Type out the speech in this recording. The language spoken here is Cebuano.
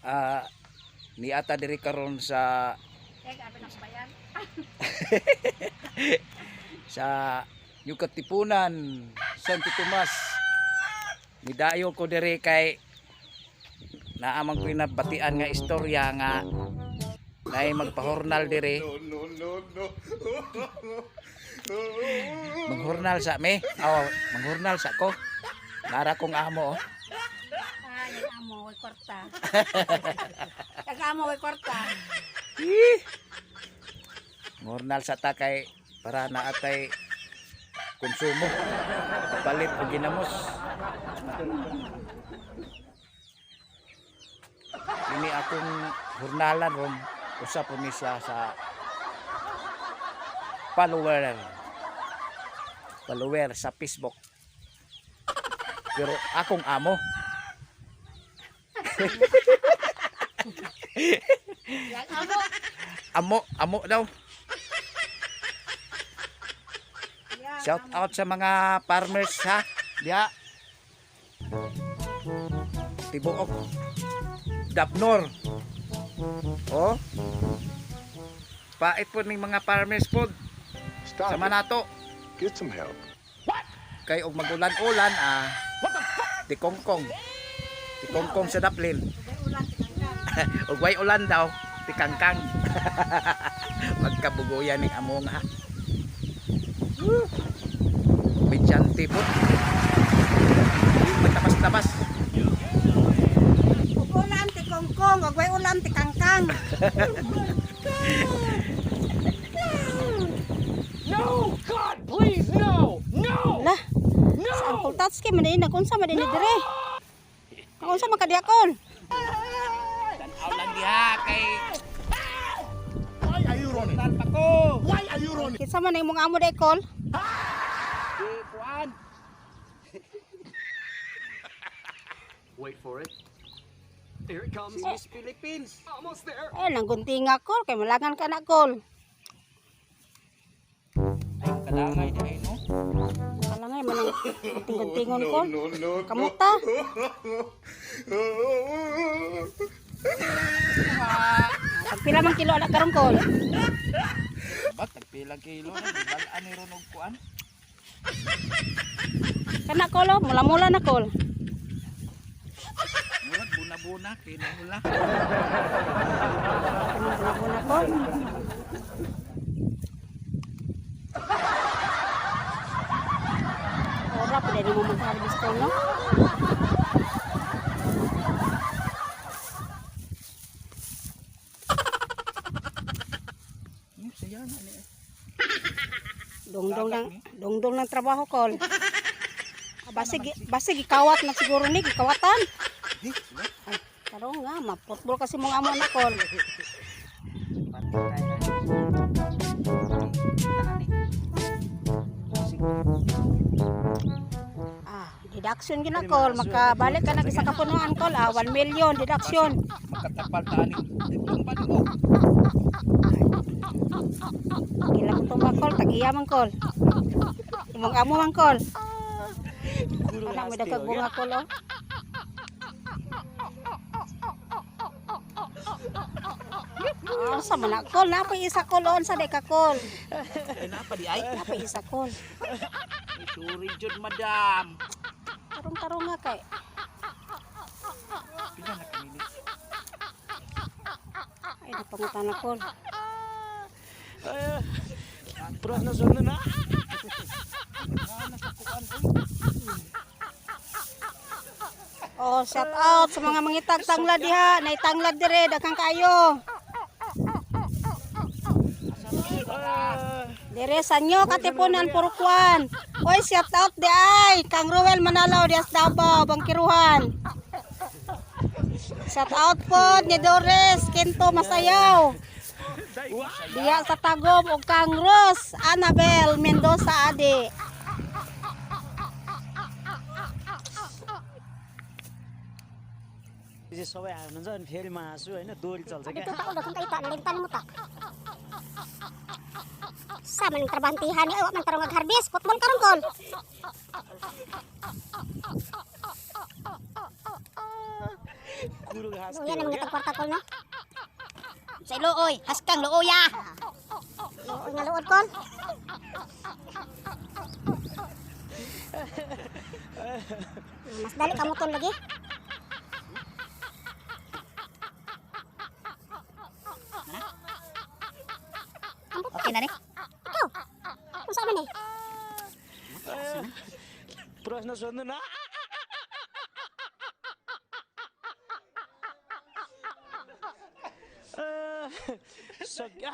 Ah, niata diri karon sa sa New Katipunan, Santo Tomas. Nidayo ko diri kay naamang ko nabatian nga istorya nga naay magpahornal diri. No, no, no, no. Manghurnal sa me. Oh, manghurnal sa ko. Nara kong amo, oh. Ah, yung amo, way kwarta. Yung amo, way kwarta. Ih! Manghurnal sa ta kay para naatay konsumo. Palit og ginamos. Ini akong hurnalan ron. Usa po ni siya sa follower. Follower sa Facebook. Pero akong amo. Yung amo. Amo, amo daw. Yang Shout amo. out sa mga farmers ha. Diha. Tibuok. Dapnor. Oh. Pait po ning mga farmers po. Stop Sama it. nato. Get some help. Kay og magulan-ulan ah. Tikongkong. Tikongkong sa daplin. Way ulan, tikangkang. Og way ulan daw, tikangkang. Magkabugoyan ning among ha. Woo. Komedyante po. Matabas-tabas. Ug ulan, tikongkong. Ug way ulan, tikangkang. No! God, please, no! No! Lah, sa Uncle Tatsuki, man din, nagunsa man din ni dire. Nagunsa man kadiakon. Tanaw lang diha kay Why are you running? Tan pa ko. Why are you running? Kinsa man imong amo day kol? Di kuan. Wait for it. Here it comes. Si Miss Philippines. Almost there. Eh, nang guntinga kol kay malagan ka na kol. Ay kalangay di ay no. Kalangay man ang gunting-guntingon kol. No, no, no. Kamuta. Pagpila man kilo ala karon kol. Ba't tagpilang kilo na balaan ni ron og kuan. Kana kol, oh, mula-mula na kol. Murag buna-buna kay nahula. Mula-mula kol. Ora pa din mo mag-harvest kol, no? Saya na ni. Dongdong ng dongdong ng trabaho kol. Ah, Basig basig gikawat na siguro ni gikawatan. Di, sila. Ay, karon nga ma-football kasi mong amo na kol. Patay na. Ah, deduction gyud na kol, makabalik ka na sa kapunuan kol. Ah, 1 million deduction. Makatapal ta ani. Tumba mo. Kila ko tumba kol, tagiya man kol. Imong amo man kol. Anak mo dagkag bunga kol oh. Ah, sa man na kol, napay isa kol on sa deka kol. Ay napa di ay. Napay isa kol. Sorry jud madam. Tarong-tarong nga kay. Pila na kami ni. Ay, napangutan na kol. Oh, shout out sa mga mangitag tanglad diha, nay tanglad dire, daghang kaayo. Dire sa nyo Katipunan Purukwan. Oy, shout out di ay Kang Ruel Manalaw dias Davao, Bangkiruhan. Shout out po ni Doris Quinto Masayaw. Diya sa Tagum ug kang Rose Annabel Mendoza Adi. चाहिँ सबै हाल्नुहुन्छ अनि फेरि मासु होइन दोहोरी चल्छ क्या। Dito ta ulo kung kaita nalimtan mo ta. Sa man trabantihan ni man tarong harvest football karon kol. कुरो हाँस्थे Luya हो naman क्या? kitang kwarta kol no. Sa iluoy, haskang luoya. Luoy nga luod kol. Mas dali kamuton lagi. Okay na ni. Ikaw. Unsa man eh? प्रश्न सोध्नु न। सक्यो।